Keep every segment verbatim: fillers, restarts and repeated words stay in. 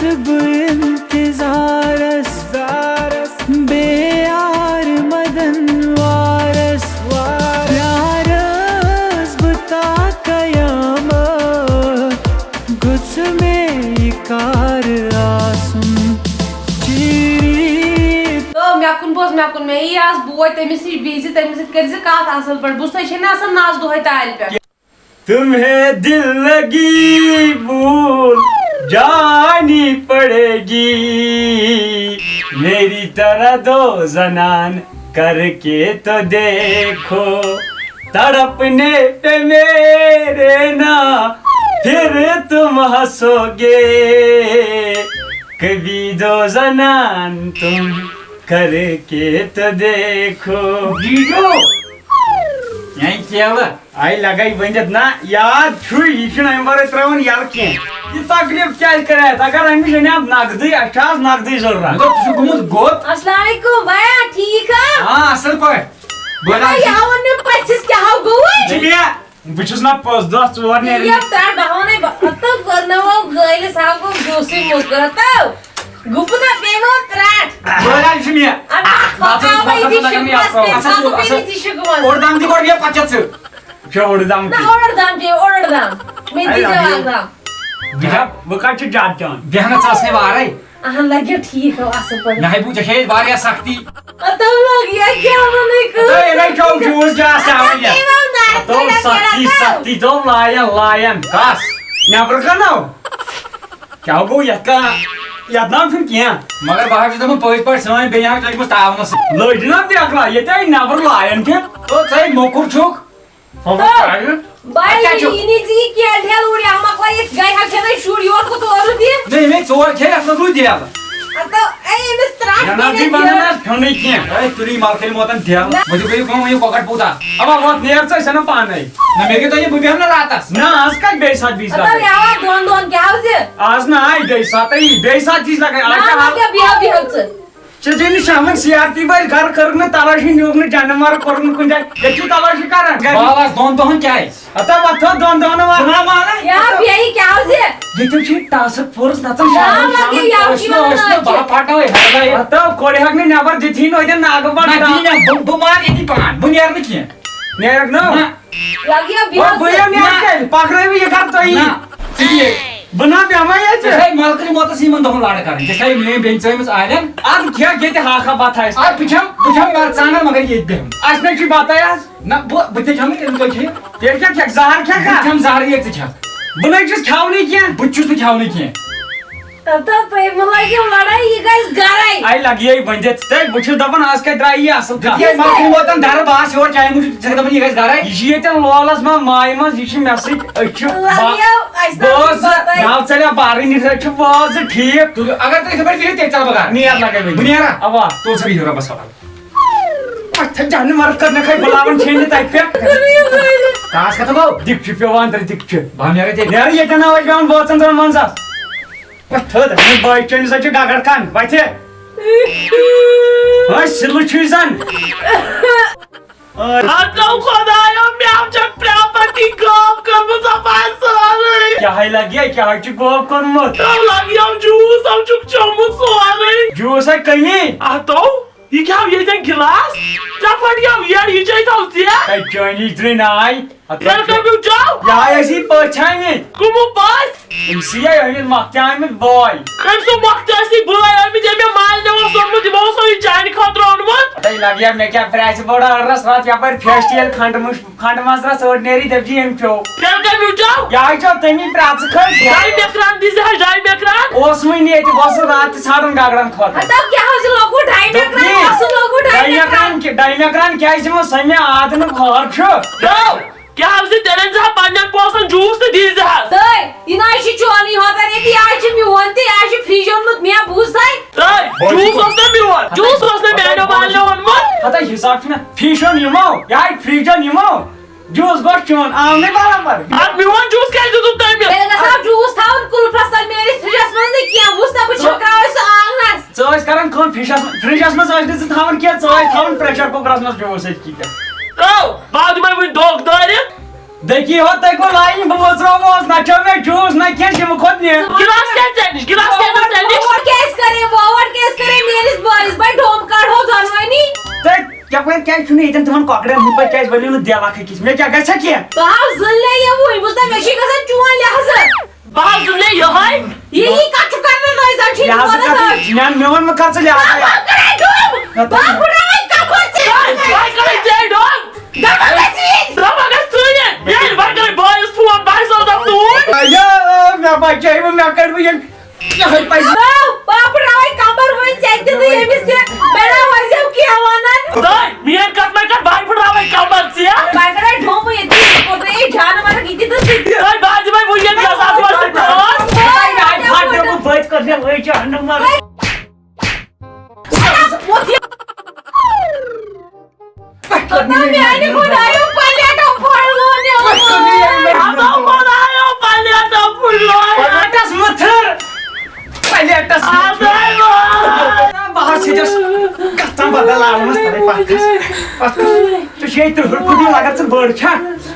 بہٕ انتظارس، بے یار مدن وارس، یارس بہٕ تا قیامت، گوٚژھ مےٚ یہِ کار آسُن چیٖری۔ تہٕ مےٚ کُن بوز، مےٚ کُن، مےٚ یی آز بوے تٔمِس نِش بِہزِ، تٔمِس سۭتۍ کٔرزِ کَتھ اَصٕل پٲٹھۍ۔ بہٕ چھُسے چھے نہٕ آسان ناز دۄہَے تالہِ پٮ۪ٹھ۔ تمہیں دل لگی بھول جانی پڑے گی، میری طرح دو زنان کر کے تو دیکھو، تڑپنے پہ میرے نا پھر تم ہنسو گے، کبھی دو زنان تم کر کے تو دیکھو۔ جیجو، یعنی کیلہٕ۔ آے لگے ؤنِتھ نہ، یاد چھُے، یہِ چھُنہٕ اَمہِ ورٲے ترٛاوان یَلہٕ کینٛہہ۔ یہِ تکلیف کیٛازِ کَرِ اَتھ؟ اگر أمِس اَنہِ ہا نقدٕے، اَسہِ چھُ آز نقدٕے ضروٗرت۔ مطلب، ژٕ چھُکھ گوٚمُت گوٚت؟ السلام علیکم، بیا، ٹھیٖک ہا؟ آ، اَصٕل پٲٹھۍ۔ بولا بیا، جی۔ یہِ ہاوُن مےٚ پَژھِس کیٛاہ ہاو گوٚوُے؟ جی، بیا۔ بہٕ چھُس نہ پوٚز دۄہ ژور نیران۔ یہِ ترٛٹھ بہٕ ہاونے بہٕ، اَتھ تہٕ کوٚرناوو گٲلِس ہاو گوٚو جوٗسٕے موٚکُر، ہَتو۔ گُپنہ پیٚیہِ وۄنۍ ترٛٹھ۔ بولا جی، مےٚ۔ اَدٕ اَتھ تھوٚکاو وۄنۍ یہِ شِکمَس پٮ۪ٹھ، اَتھ تھوٚکُے یہِ شِکمَس۔ اوٚڑ دام تہِ گۄڈٕ یہِ پَتہٕ ژٕ۔ کیٛاہ اوٚڑ دام نہ، تہِ؟ اوٚڑ دام پیٚیہِ، اوٚڑ دام۔ مےٚ اَے، دِی زیو اَدٕ اَکھ دام۔ بہٕ چھا، بہٕ کَتہِ چھُ زیادٕ چٮ۪وان؟ بیٚہنَس ٲس نہٕ وارَے۔ اہن لگیو ٹھیک ہو، اصل پٲٹھۍ۔ نہ ہے بوٗ، ژےٚ چھے ییٚتہِ واریاہ سختی۔ اتو لگ یا کیا ونے کو؟ اتو یہِ نَے چیٚو جوٗس جاسٹ آوان یا۔ اتو یِمو نار اتو پٮ۪ٹھ سختی، کران۔ سختی تو لایَن، لایَن۔ کس؟ نٮ۪برٕ کَنو۔ کیٛاہ گوٚو یَتھ کا-، یَتھ ناو چھُنہٕ کینٛہہ۔ مگر بہٕ حظ چھُس دَپان پٔزۍ پٲٹھۍ سٲنۍ بیٚنہِ حظ لٔجمٕژ تاونَس۔ لٔج نہ بیکلا، ییٚتہِ آے نٮ۪برٕ لایَن چھِ۔ تو ژَے موٚکُر چھُکھ۔ ہُم تو، کیٛاہ چھُ؟ بھائی، اَتہِ کیٛاہ چھُ؟ یہِ نی ژٕ یہِ کیل ٹھیل اوٗرۍ، اَتھ مۄکلٲیِتھ گَرِ ہا کھٮ۪نَے شُرۍ، یورٕ کوٚت اورٕ دِتھ؟ نہ، یِمے ژور کھے، اَتھ منٛز روٗد دٮ۪ل۔ اَدٕ اے، أمِس ترٛٹھ نہ، نہ، کٔرِتھ تُہۍ وَنو یہِ۔ نہ، اَتھ کھیوٚنُے کینٛہہ۔ اے، تُلِو یہِ مَلکَرِ موتَن دٮ۪ل۔ نہ۔ وۄنۍ تُہۍ کٔرِو کٲم، وۄنۍ یہِ کۄکَر پوٗتا۔ اَوا، وۄتھ نیر ژٕ، أسۍ اَنو پانَے۔ نہ، مےٚ کیٛاہ تۄہہِ، بہٕ بیٚہمہٕ نہ راتَس۔ نہ، آز کَتہِ بیٚیہِ ساتہٕ بیٚیہِ اَدٕ ساتہٕ؟ یہِ آو دۄن دۄہَن کیٛاہ حظ یہِ؟ آز نہ آے بیٚیہِ ساتہٕ، یی بیٚیہِ ساتہٕ یی لَگان۔ آز نہ، کیٛاہ نہ، حال؟ کیٛاہ بیٚہو، بیٚہو ژٕ۔ ژےٚ دِنہٕ شامَن سی آر پی وٲلۍ گَرٕ کٔرٕکھ نہٕ تلاشی، نیوٗکھ نہٕ جانوَر، کوٚرُکھ نہٕ کُنہِ جایہِ۔ ییٚتہِ چھِ تلاشی کران۔ گَرِ۔ باو آز دۄن دۄہَن کیٛازِ؟ ہتا وۄتھو دۄن دۄہَن وۄتھ۔ بہٕ ہا مانَے۔ یا بیٚیہِ کیٛاہ حظ یہِ؟ ییٚتہِ چھِ ٹاسٕک فورس نَژان یا شامَن، لگے شامَن۔ یا ٲسۍ نہٕ، ٲسۍ نہٕ، بہٕ ہا پھٹناوَے ہَردَے۔ ہتا کورِ ہٮ۪کہٕ نہٕ نٮ۪بَر دِتھٕے نہٕ، اَتٮ۪ن ناگہٕ بَڑ۔ نہ، دِیہِ مےٚ، بہٕ، بہٕ مارٕ ییٚتی پان، بہٕ نیرٕ نہٕ کینٛہہ۔ نیرَکھ نہٕ۔ نہ۔ لگہِ ہا بیٚہتھ۔ بہٕ یِم نیرٕ نہ۔ کیٛازِ؟ پَکنٲوِو یہِ گَرٕ تُہی۔ نہ۔ ژٕ یہِ۔ بہٕ نہ بیٚہمَے ییٚتہِ۔ ژےٚ چھے مَلکٕرِ موتَس یِمَن دۄہَن لَڑٕ کَرٕنۍ۔ ژےٚ چھے میٛٲنۍ بیٚنہِ ژٲمٕژ آلٮ۪ن۔ اَدٕ کھےٚ ییٚتہِ ہاکھا بَتہٕ آسہِ۔ اَدٕ بہٕ کھٮ۪مہٕ، بہٕ کھٮ۪مہٕ مَرژٕوانٛگَن مگر ییٚتہِ بیٚہمہٕ۔ اَسہِ نہ چھُے بَتَے آز۔ نہ، بہٕ، بہٕ تہِ کھٮ۪مہٕ، تیٚلہِ تُہۍ کھیٚیِو۔ تیٚلہِ کیٛاہ کھٮ۪کھ؟ زَہر کھٮ۪کھا؟ بہٕ کھٮ۪مہٕ زَہرٕے ییٚتہِ ژٕ کھٮ۪کھ۔ بہٕ نَے چھُس کھٮ۪ونٕے کینٛہہ۔ بہٕ تہِ چھُس نہٕ کھٮ۪ونٕے کینٛہہ۔ تَتھ تَتھ تۄہہِ مہٕ لٲگِو لَڑٲے، یہِ گژھِ گَرَے۔ اَے لَگہِ یے ؤنِتھ۔ تہٕ بہٕ چھُس دَپان، آز کَتہِ درٛایہِ یہِ اَصٕل کَتھ؟ یہِ مَلکٕرِ موتَن دَرٕ، بہٕ آسہٕ یورٕ چانہِ موٗجوٗب، ژٕ چھَکھ دَپان یہِ گژھِ گَرَے؟ یہِ چھُ ییٚتٮ۪ن لولَس منٛز، مایہِ منٛز، یہِ چھُ مےٚ سۭتۍ، أسۍ چھِ با-، لَگیو اَسہِ بہٕ تَتھ اوسُس پَتَے۔ ناو ژَلیا بارٕنۍ نِش، أسۍ چھِ وٲژٕ ٹھیٖک۔ تُلِو، اگر تُہۍ یِتھَے پٲٹھۍ بِہِو، تیٚلہِ ژَلہٕ بہٕ گَرٕ۔ نیر لَگے وۄنۍ۔ بہٕ نیرا؟ اَوا۔ تُل سا بِہِو رۄبَس حوالہٕ۔ پَتھٕ جانہٕ مَرٕد کَرنہٕ کھَے بُلاوان چھے نہٕ تَتہِ پٮ۪ٹھ۔ کاس کَتھ گوٚو؟ دِکچہِ پیوان تہٕ دِکچہِ۔ بہٕ نیرٕ تیٚلہِ۔ نیرٕ ییٚتٮ۪ن آو اَسہِ بیٚہوان بٲژَن دۄن منٛز اَتھ۔ پَتھٕ تھٲو تہٕ مےٚ بٲے چٲنِس اَتہِ چھِ گَگَر کَن۔ وَتھِ۔ ہاں، سِلہٕ چھُے زَن۔ ہتو خۄدایو، مےٚ چھےٚ پرٛاپرٹی غٲب کٔرمٕژ اَپارِ سٲرٕے۔ کیٛاہ ہے لَگہِ، کیٛاہ ہے چھُ غٲب کوٚرمُت؟ تو لَگیو جوٗس، تِم چھُکھ چوٚمُت سورُے۔ جوٗس ہے کٔمی۔ ہتو۔ یہِ کیٛاہ آو ییٚتٮ۪ن گِلاس؟ ژےٚ پھٹیو یٔڈ، یہِ چے تھاو ژےٚ۔ ہے، چٲنی درٕنۍ آے۔ اَتھ تیٚلہِ کٔرِو چاو۔ یہِ آے اَسی پٔژھۍ آمٕتۍ۔ کٕمو پٔژھۍ؟ أمۍ سی آے أمِس مۄکھتہِ آمٕتۍ بوے۔ أمۍ سُنٛد مۄکھتہِ ٲسی بٲے آمٕتۍ، ییٚمۍ مےٚ مالنہِ اوس اوٚنمُت، یِمو اوسو یہِ چانہِ خٲطرٕ اوٚنمُت۔ ہے، لَگہِ یا مےٚ کیٛاہ پرٛٮ۪س بوٚڑ ٲرَس راتھ یَپٲرۍ فیسٹیل کھنٛڈٕ مُش-، کھنٛڈٕ مَژرَس ٲٹھ نیرِ دٔپجہِ ییٚمۍ چیوٚو۔ تیٚلہِ کٔرِو چاو۔ یہِ آے چیوٚو تٔمی پرٛٮ۪س کھٔج۔ ڈاے مٮ۪کران دیٖزِ حظ، ڈاے مٮ۪کران۔ اوس وٕنہِ ییٚتہِ، بہٕ اوسُس راتھ تہِ ژھانٛڈان گگرن خٲطرٕ۔ ہتا کیٛاہ حظ چھُ لۄکُٹ ڈاے مٮ۪کران؟ دوٚپمَے، اَصٕل لۄکُٹ ڈاے ڈاے مٮ۪کران۔ مٮ۪کران کہِ-، ڈاے مٮ۪کران کیٛازِ دِمو سۄ مےٚ عادٕ نہٕ خٲر چھُ۔ تو، کیٛاہ حظ یہِ تیٚلہِ أنۍ زِ ہا پنٛنٮ۪ن پونٛسَن جوٗس تہٕ دیٖزِ حظ۔ تٔے، یہِ نہ حظ چھُ چونُے ہوتَن ییٚتہِ، یہِ حظ چھُ میون تہٕ یہِ حظ چھُ فرٛج اوٚنمُت مےٚ، بوٗز تۄہہِ؟ تٔے، جوٗس اوس نہ میون، جوٗس اوس نہ میٛانیو والنیو اوٚنمُت۔ ہتا حساب چھُنہ، فرٛج اوٚن یِمو، یہِ حظ فرٛج اوٚن یِمو۔ جوٗس گوٚو چون، آو نہٕ برابر۔ اَدٕ میون جوٗس کیٛازِ دیُتُتھ تٔمِس؟ تیٚلہِ گژھِ ہا جوٗس تھاوُن کُلفَس تَل میٲنِس فرٛجَس منٛز نہٕ کینٛہہ، وُچھ سا بہٕ چھَکراوَے سُہ آنٛگنَس۔ ژٕ ٲسۍ کران کٲم، فرٛجَس منٛز، فرٛجَس منٛز ٲسۍ نہٕ ژٕ تھاوان کینٛہہ، ژٕ ٲسۍ تھاوان پرٛیشَر کُکرَس منٛز جوٗس أتھی کیٛاہ۔ تو، بہٕ آو دِمَے وٕنۍ دۄکھ دٲرِتھ۔ دٔکی ہوت تۄہہِ گوٚو لایِن، بہٕ مۄژراومو آز، نہ چیوٚو مےٚ جوٗس، نہ کینٛہہ، یِمہٕ کھوٚت نہِ۔ گِلاس کیٛازِ ژےٚ نِش؟ گِلاس کیٛازِ ژےٚ یپٲرۍ کیٛازِ چھُنہٕ ییٚتٮ۪ن تِمن کۄکرن ہُنٛد پٲٹھۍ کیٛازِ ؤلِو نہٕ دٮ۪ل اکھ أکِس؟ مےٚ کیٛاہ گژھِ ہا کینٛہہ؟ بہٕ ہاو زٕلے یِموٕے، بہٕ چھُس دَپان، مےٚ چھُے گژھان چون لحاظہٕ۔ بہٕ ہاو زٕلے یِہوٚے۔ یہِ، یہِ کَتھ چھُ کرنہٕ لٲج؟ زَن چھُے لحاظہٕ نہٕ کَتھ؟ وَنان۔ میٛان، میون مہٕ کر ژٕ لحاظہٕ۔ بہٕ کَرے ڈوٚم۔ نہ، بہٕ تۄہہِ پھٕٹراوَے کَپُر ژےٚ۔ وۄنۍ کَرے ژےٚ ڈوٚم۔ دَپان گژھِ یہِ۔ دَپان گژھِ ژٕ یہِ۔ ییٚلہِ وۄنۍ کَرے بٲیِس فون، بہٕ ہَسا اوسُس توٗرۍ۔ اَیو، مےٚ بچٲیوٕ، مےٚ کٔڑوٕ ییٚمۍ۔ یِہوٚے پَزِ۔ بہٕ پھٕٹراوَے کَپُر وۄنۍ ژےٚ تہِ تہٕ ییٚمِس تہِ۔ مےٚ نا وَزیو کینٛہہ وَنان۔ دۄے، میٲنۍ کَتھ مَے کَر، بہٕ پھٕٹراوَے کَمر ژےٚ۔ بہٕ کَرے ڈوٚمٕے ییٚتہِ، یہِ کوٚر مےٚ یہِ جانوَر ییٚتہِ تہٕ سۭتۍ۔ دۄے، بہٕ دِمَے وٕنکٮ۪ن جزا، بہٕ ٲسٕس ترٛاوان۔ بہٕ بٔتۍ کٔر مےٚ وٕنۍ جہنم وَرٲے۔ پَتہٕ میٛانہِ خۄدایو پلیٹو پھۄلوو نٮ۪ومُت۔ خۄدایو پلیٹو پھۄلوو۔ پلیٹس مٔتھٕر۔ پلیٹس مٔتھٕر۔ بہٕ حظ چھُس گژھان بدل عالمس تَلے پتہٕ کھس۔ پتہٕ کھس۔ ژےٚ چھُے تٕرٛہُر پھٕٹمُت، اگر ژٕ بٔڑ چھا،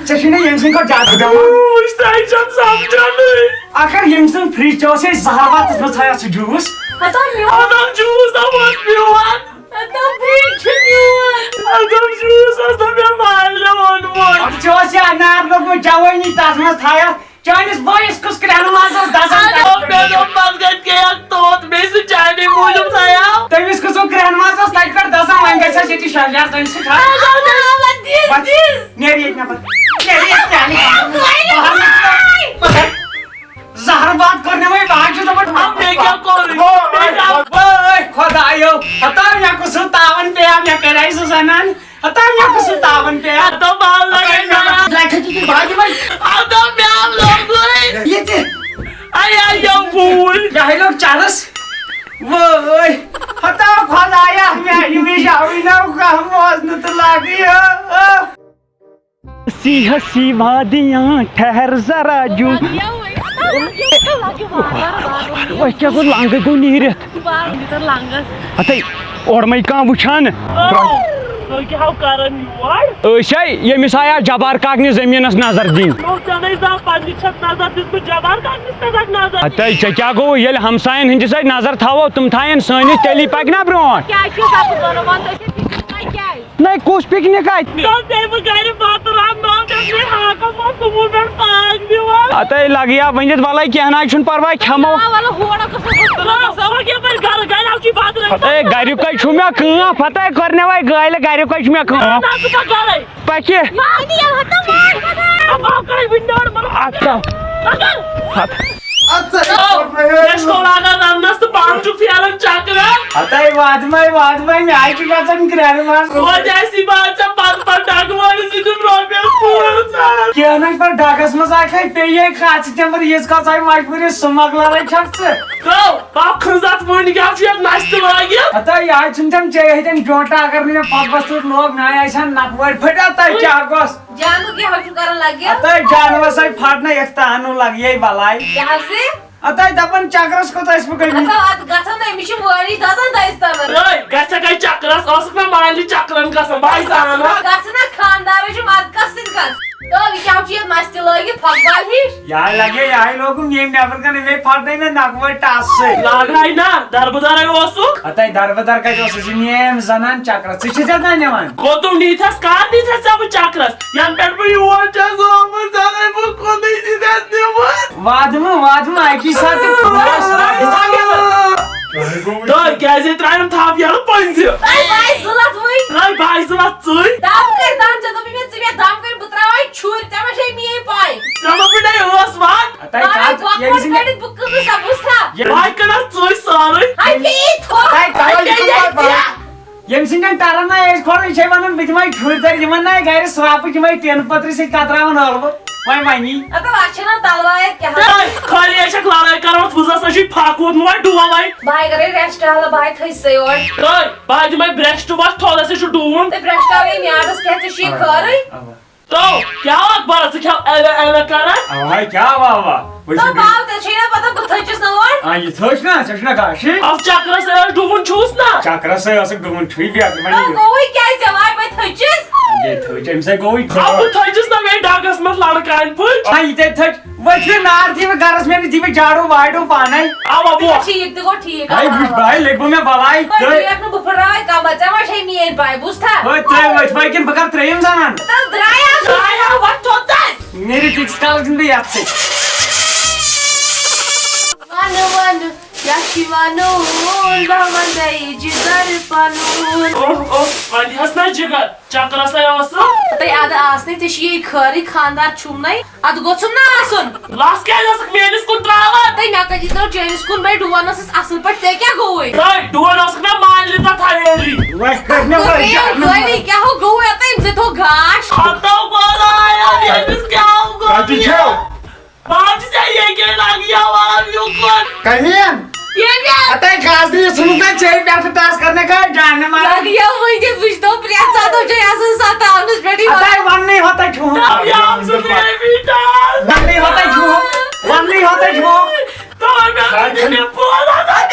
ژےٚ چھُے نہٕ ییٚمہِ سٕنٛدِ کھۄتہٕ زیادٕ دٮ۪ماغ۔ وٕچھ، تۄہہِ چھَم سمجھنٕے۔ اگر ییٚمہِ سٕنٛدِ فرج چھِ اوس ہے زہر واتس منٛز تھایہِ اَتھ سُہ جوٗس۔ ہتا میون۔ ہتا جوٗس اوس میون۔ ہتا فرج چھُ میون۔ ہتا جوٗس اوس نہٕ مےٚ مالنہِ اوٚنمُت۔ اَتھ چھُ اوس یہِ انار لوٚگمُت جوٲنی، تَتھ منٛز تھایہِ اَتھ۔ چٲنِس بٲیِس کُس کرٛٮ۪ہنہٕ ماز اوس دَزان؟ اَدٕ اوس مےٚ دوٚپ، پَتہٕ گژھِ کیک توت، بیٚیہِ سُہ چانہِ موٗجوٗب تھایاو۔ تٔمِس کُس اوس کرٛٮ۪ہنہٕ ماز اوس تَتہِ پٮ۪ٹھ دَزان، وۄنۍ گژھِ اَسہِ ییٚتی شرجاس دٲنۍ سۭتۍ۔ اَدٕ اوس مےٚ دوٚپمُت، دِس، بَس، دِس۔ نیرِ ییٚتہِ نٮ۪بر۔ نیرِ ییٚتہِ، نیرِ۔ بَہَر نہٕ۔ زہر باد کوٚر مےٚ وۄنۍ، بہٕ حظ چھُس دَپان، اَدٕ مےٚ کیٛاہ کوٚرُے؟ مےٚ کیٛاہ؟ وٲے خۄدایو، ہتا مےٚ کُس ہیوٗ تاوَن پیٚیو، مےٚ کَرے سُہ زَنان۔ ہتا مےٚ کُس ہیوٗ تاوَن پیٚیو۔ ہتا بال لَگے مےٚ۔ لَٹھِ چھُ تہِ باجہِ وۄنۍ۔ ہتا مےٚ لوٚگُے۔ یہِ تہِ۔ اَے، اَے، یو بوٗلۍ۔ یہِ ہے لوٚگ چَرٕس۔ وٲے۔ ہتا خۄدایا، مےٚ ہیٚمِس جاوٕے نہ کانٛہہ موزنہٕ تہٕ لاگٕے۔ سی ہسی وادیاں ٹھہر ذرا جو۔ أسۍ کیٛاہ گوٚو، لنٛگہٕ گوٚو نیٖرِتھ۔ ہتے، اورٕ مَے کانٛہہ وٕچھان۔ تُہۍ کیٛاہ ہو کران یور؟ أسۍ ہے ییٚمِس آیا جبار کاکنہِ زٔمیٖنَس نظر دِنۍ۔ نو، ژےٚ نَے زانٛہہ پننہِ چھَتھ نظر دِژمٕژ، جبار کاکنِس پٮ۪ٹھ اَکھ نظر۔ ہتے، ژےٚ کیٛاہ گوٚو، ییٚلہِ ہمساین ہٕنٛدِس اَتھِ نظر تھاوو، تِم تھاین سٲنِس، تیٚلی پَکہِ نا برٛونٛٹھ۔ کیٛاہ چھُ سَپُز وَنان؟ وَن تہٕ ژےٚ پِکنِک کَتہِ؟ نَے، کُس پِکنِک اَتہِ؟ مےٚ اوس تَمہِ گرِ بَتہٕ رَنُن، اوس مےٚ ہاکَس منٛز توٚمُل پٮ۪ٹھ پاکھ دِوان۔ ہتے لَگہِ یا ؤنِتھ، وَلَے کینٛہہ نہ حظ چھُنہٕ پَرواے، کھٮ۪مو۔ آ، وَلہٕ ہورٕ گژھو۔ رَس، اَوا یَپٲرۍ گَرٕ، گَرِ آو چھُے بَتہٕ رَنِتھ۔ ہتے گَریُک کَے چھُ مےٚ کٲم، ہتے کٔر مےٚ وَے گٲلۍ، گَریُک کَے چھُ مےٚ کٲم۔ نہ، ژٕ کَتھ گَرَے؟ پَکہِ۔ مانی یَلہٕ ہَتہٕ مار۔ اَما کَرَے وٕنہِ نار مَرٕ۔ اَدٕ کیٛاہ؟ مگر۔ اَدٕ سا، آو، مےٚ چھُ لاگان رَننَس تہٕ پانہٕ چھُ پھیران چکرا۔ ہتے وادمے، وادمے، مےٚ حظ چھُ گژھان کرٛٮ۪ہنہٕ ماز۔ توتہِ آسی باد ژےٚ پتہٕ پتہٕ ڈگہٕ وٲلِس سۭتۍ رۄپیَس پانٛژھ ہَتھ۔ کینٛہہ نہٕ چھُ، پَتہٕ ڈگَس منٛز آسہِ ہے پیٚیہِ ہے کَتھ، ژٕ تَمہِ پَتہٕ ییٖژ کَتھ آیہِ مجبوٗری، سُہ مۄکلاوَے چھَکھ ژٕ۔ گوٚو، پَکھ کھٕنٛز اَتھ وٕنۍ، کیٛاہ چھُ یَتھ نَستہِ لٲگِتھ؟ ہتا یہِ حظ چھُنہٕ تِم ژےٚ ہیٚتٮ۪ن جونٛٹا، اگر نہٕ مےٚ پھۄکھ بَس توٚت لوگ، نہ آسہِ ہا نَکھ وٲرۍ پھٔٹۍ، ہتا کیٛاہ گوٚژھ؟ جانہٕ کیٛاہ حظ چھُ کران لگہِ؟ ہتا جانوَر سا پھٹنَے یَتھ تانُن لَگہِ یے بَلاے۔ کیٛاہ حظ؟ اَتھ آے دَپان چکرس کوٚت ٲسۍ وٕ گٔمٕتۍ؟ اَتھ، اَتھ گژھان أمِس چھِ وٲرِش دَزان دَزِ تَلَن۔ ہے، گژھِ ہا کَتہِ چکرس؟ ٲسٕکھ مےٚ مالنہِ چکرن گژھان، بہٕ ہَے زانہٕ۔ گژھٕ نا خانٛدارَس چھُ مَدکَس سۭتۍ گژھ۔ تو یہِ کیٛاہ چھُ یَتھ مَستہِ لٲگِتھ پھۄکھ بال ہِش؟ یہِ ہَے لَگے، یہِ ہَے لوگُم ییٚمۍ نٮ۪بر کَنہِ، مےٚ پھَٹنَے مےٚ نَکوَے ٹَس سۭتۍ۔ لاگہٕ ہَے نا، دَربٕدَرَے اوسُکھ۔ ہَتَے دَربٕدَر کَتہِ اوسُس، یہِ نِیے أمۍ زَنان چکرس۔ ژٕ چھُتھ یَتھ نہ نِوان؟ کوٚتُم نیٖتھَس، کَر نیٖتھَس ژےٚ بہٕ چکرس؟ یَنہٕ پٮ۪ٹھ بہٕ یور چھَس آمٕژ، زَنَے بہٕ کوٚتُے چھُس نِوان۔ وادٕ مہٕ، وادٕ مہٕ، اَکی ساتہٕ خۄدایَس وادٕ مہٕ۔ تۄہہِ کیٛازِ ترٛایَم تھپھ یَلہٕ پٔنزِ؟ تۄہہِ باسہِ زٕ لَتھ وٕنۍ۔ تۄہہِ باسہِ زٕ لَتھ ژٕے۔ دَم کٔرۍ دَم، ژےٚ دوٚپُے مےٚ ژٕ مےٚ دَم کٔرۍ بہٕ ترٛاوَے چھُرۍ، ژےٚ ما چھے میٛٲنۍ پَے؟ ژےٚ ما پھٕٹے ٲس وَن؟ تۄہہِ اَوَے کَتھ بۄکھ ییٚمہِ پٲٹھۍ سٕنٛدِ کٔرِتھ بہٕ کٕنہٕ سۄ بوٗزتھا؟ یہِ بہٕ ہاے کٕنَس ژٕے سٲرٕے۔ ہاے بیٚیہِ تھوٚو۔ تۄہہِ کَتھ ہاے یہِ بیٚیہِ کَتھ ژےٚ۔ ییٚمہِ سٕنٛدٮ۪ن ٹَرَن نہ ٲسۍ کھۄرٕے، یہِ چھے وَنان، بہٕ دِمَے ٹھُرۍ دَرِ، یِمَن نہ گَرِ سرٛاپہٕ، یِمَے ٹیٖنہٕ پٔترِ سۭتۍ کَتراوَن ٲلوٕ۔ وۄنۍ وَنی۔ مطلب، اَتھ چھَنہ تَلوارِ کیٛاہ؟ ہے، خٲلی ہے چھَکھ لڑٲے کَران، وٕزَس نہ چھُے پھَکھ ووتمُت، وۄنۍ ڈُوَے۔ بہٕ ہاے کَرَے rest حالہ، بہٕ ہاے تھٔج سَے اورٕ۔ ہے، بہٕ ہاے دِمَے breast، بَس تھوڑا سا چھُ ڈوٗن۔ تہٕ breast آو یہِ میٛادَس کیٛاہ، ژےٚ چھُے یہِ خٲرٕے؟ اَوا۔ تو کیٛاہ اکھ بار ژٕ کھٮ۪و اَوے اَوے کران؟ اَوَے کیٛاہ اَوا اَوا؟ بہٕ تو چھُس باو، ژےٚ چھے نہ پتہ بہٕ تھٔچِس نہ اور۔ آ، یہِ تھٔج نا، ژےٚ چھُنا گاشہِ؟ اَتھ چکرس ٲس ڈُوُن چھُس نا۔ چکرس ہے ٲسٕکھ ڈُوُن، چھُے بیٚیہِ اَتھ وَنہِ آ، یہِ۔ گوٚوُے کیٛازِ؟ ژےٚ وایہِ بہٕ تھٔچِس۔ بیٚیہِ تھٔج، أمِس ہے گوٚوُے۔ آ، بہٕ تھٔچِس نا، مےٚ ڈاکس منٛز لڑکہٕ اَنہِ پھٔچ۔ آ، یہِ تے تھٔج۔ وۄنۍ چھُ نار دِوان گرس، مےٚ نہٕ دِوان جاڑو واڑو پانے۔ اَوا، بوس۔ ٹھیٖک تہِ گوٚو ٹھیٖک، بھاے، اَوا، بوس، اَوا۔ بھاے، لٔگۍ گوٚو مےٚ بلاے۔ وۄنۍ تہٕ ٹھیٖک نہٕ، بہٕ پھٕٹراوَے کمر، ژےٚ ما چھے میٛٲنۍ پاے، بوٗزتھا؟ وۄنۍ تُہۍ ؤتھۍ وۄنۍ کِنہٕ بہٕ کرٕ ترٛیٚیِم زنان؟ تہٕ درٛایا، درٛایا، وۄتھ توٚتَس۔ نیٖرِو تیٖتِس کالس دِمہٕ بہٕ یَتھ سۭتۍ۔ وَنہٕ وَنہٕ کیٛاہ چھِ وَنُن، لَوَندَے جِگر پَنُن۔ اوہ، اوہ، وۄنۍ دِہَس نہ جِگر، چکرَس ہے اوس سُہ۔ تَے اَدٕ آسنٕے، ژےٚ چھِ یی خٲرٕے، خانٛدار چھُم نَے، اَدٕ گوٚژھُم نہ آسُن۔ لَس کیٛازِ ٲسٕکھ میٛٲنِس کُن ترٛاوان؟ تَے مےٚ کَتہِ دِژٕو چٲنِس کُن، مےٚ ڈُوَن ٲسٕس اَصٕل پٲٹھۍ، ژےٚ کیٛاہ گوٚوُے؟ تَے ڈُوَن ٲسٕکھ نہ مالنہِ تَتھ حویلی۔ وۄنۍ کٔر مےٚ تہٕ وۄنۍ بیٚیہِ جانہٕ حٲوی کیٛاہ ہو گوٚوُے، اَتھ أمۍ سۭتۍ تھوٚو گاش۔ ہَتو گوٚو آے، أمِس کیٛاہ ہو گوٚو؟ کَتہِ چھَو؟ بہٕ حظ چھُس یہِ ییٚکیٛاہ لَگہِ یَوان یُکُن۔ کَمہِ؟ ییٚمہِ اَتَے کھاس دی ژھٕنُن تَتہِ ژیٚے پٮ۪ٹھٕ ٹَس کَرنہٕ کانٛہہ جانہٕ مَرٕ۔ لَگہِ یَوٕ وٕنۍکٮ۪س وٕچھتو پرٛٮ۪تھ ساتہٕ چھِ آسان سَتاونَس پٮ۪ٹھ یِوان۔ اَتَے وَننٕے ہوتَے چھُ ہُم۔ تَو یہِ حظ چھُ بیبی ٹاس۔ وَننٕے ہوتَے چھُ ہُم۔ وَننٕے ہوتَے چھُ ہُم۔ تَو مےٚ حظ چھُ مےٚ پوز آسان۔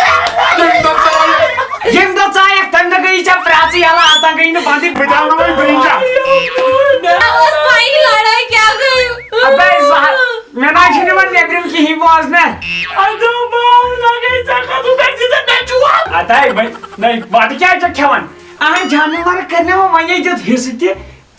ییٚمہِ دۄہ ژایَکھ، تَمہِ دۄہ گٔیی ژےٚ پرٛٮ۪ژٕے یَلہٕ، اَژان گٔیی نہٕ بَندٕے۔ بہٕ دیٛاونہٕ وۄنۍ برٛنٛجا۔ مےٚ ٲس پَیی لَڑٲے کیٛاہ گٔے۔ اَدَے زَہر۔ مےٚ نہ چھُنہٕ یِوان نیٚبرِم کِہیٖنۍ بوزنہٕ۔ اَدٕ بہٕ لَگے ژےٚ خٲطرٕ، مےٚ دِ ژےٚ مےٚ چوب۔ اَدَے وۄنۍ، نَے، بَتہٕ کیٛازِ چھَکھ کھٮ۪وان؟ اَہَن جانوَر کَرنہٕ وۄنۍ، وۄنۍ ہے دیُت حِصہٕ تہِ۔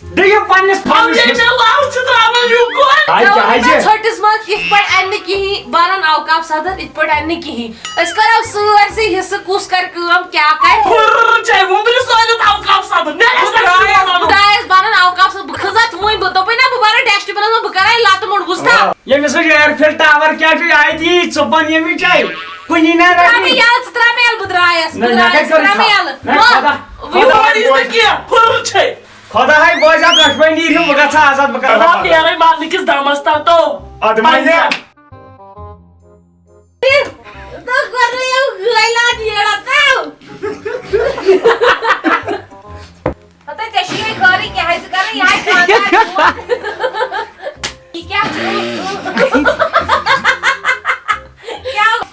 بیٚیہِ پنٛنِس پانَس اَدٕ حِصہٕ۔ مےٚ لَو چھِ ترٛاوان یُکُن۔ آے ژےٚ کیٛاہ ووٚنُے حظ نا یہِ؟ ژھٔٹِس منٛز یِتھ پٲٹھۍ اَنہِ نہٕ کِہیٖنۍ، وَنان اوقاف صدر، یِتھ پٲٹھۍ اَنہِ نہٕ کِہیٖنۍ۔ أسۍ کَرو سٲرسٕے حِصہٕ کُس کَرِ کٲم، کیٛاہ کَرِ۔ ہُرر چھے وُمبرِ سٲلِتھ اوقاف صدر۔ مےٚ گژھِ نہٕ خۄدایَس، کِہیٖنۍ وَنُن۔ خۄدایَس بَنَن اوقاف صدر۔ بہٕ کھٔژا تھوٗنۍ، بہٕ دوٚپُے نا، بہٕ بَرٕ ڈسٹبِنَس منٛز، بہٕ کَرَے لَتہٕ موٚنٛڈ، بوٗزتھا؟ ییٚمِس وٕچھ ایرفیل ٹاوَر کیٛاہ چھُ، یہِ آیہِ تی ژوٚپَن ییٚمِچ آیہِ۔ کُنی نہ ژٕ ترٛاو مےٚ رَٹنی۔ یَلہٕ، ژٕ ترٛاو مےٚ یَلہٕ، بہٕ درٛایَس۔ نہ، بہٕ مےٚ درٛایَس، کَتہِ ژٕ کٔرٕو ترٛاو مےٚ یَلہٕ۔ نہ، وَ-، خۄدا، وَ-، خۄدا۔ یور یی نہٕ کینٛہہ، ہُرر چھے۔ خۄدا ہاے بوزِ اَتھ دۄشوٕنی ہِیُو، بہٕ گژھٕ ہا آزاد، بہٕ کرٕ ہا پَتہٕ۔ نیرے مرنہٕ کِس دمس تتو۔ اَدٕ مَنہِ۔ پنٛژاہ۔ تو کر رہے ہو گائلان یہ رہتا ہو۔ پتہ ژےٚ چھُے یِہوٚے خٲرٕے، کیٛاہ حظ ژٕ کران یِہوٚے خانٛدار چھُ؟ یہِ کیٛاہ چھُ؟ کیٛاہ؟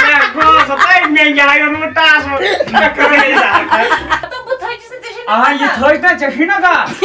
مےٚ گوٚو سا تۄہہِ، مےٚ یہِ ہا یوٚرمُت ٹاس۔ مےٚ کٔر یہِ زَہر۔ دوٚپُن، بہٕ تھٔچِس نہٕ، ژےٚ چھے نہٕ آ، یہِ پَتہ۔ تھٔج نا، ژےٚ چھُے نا گاش۔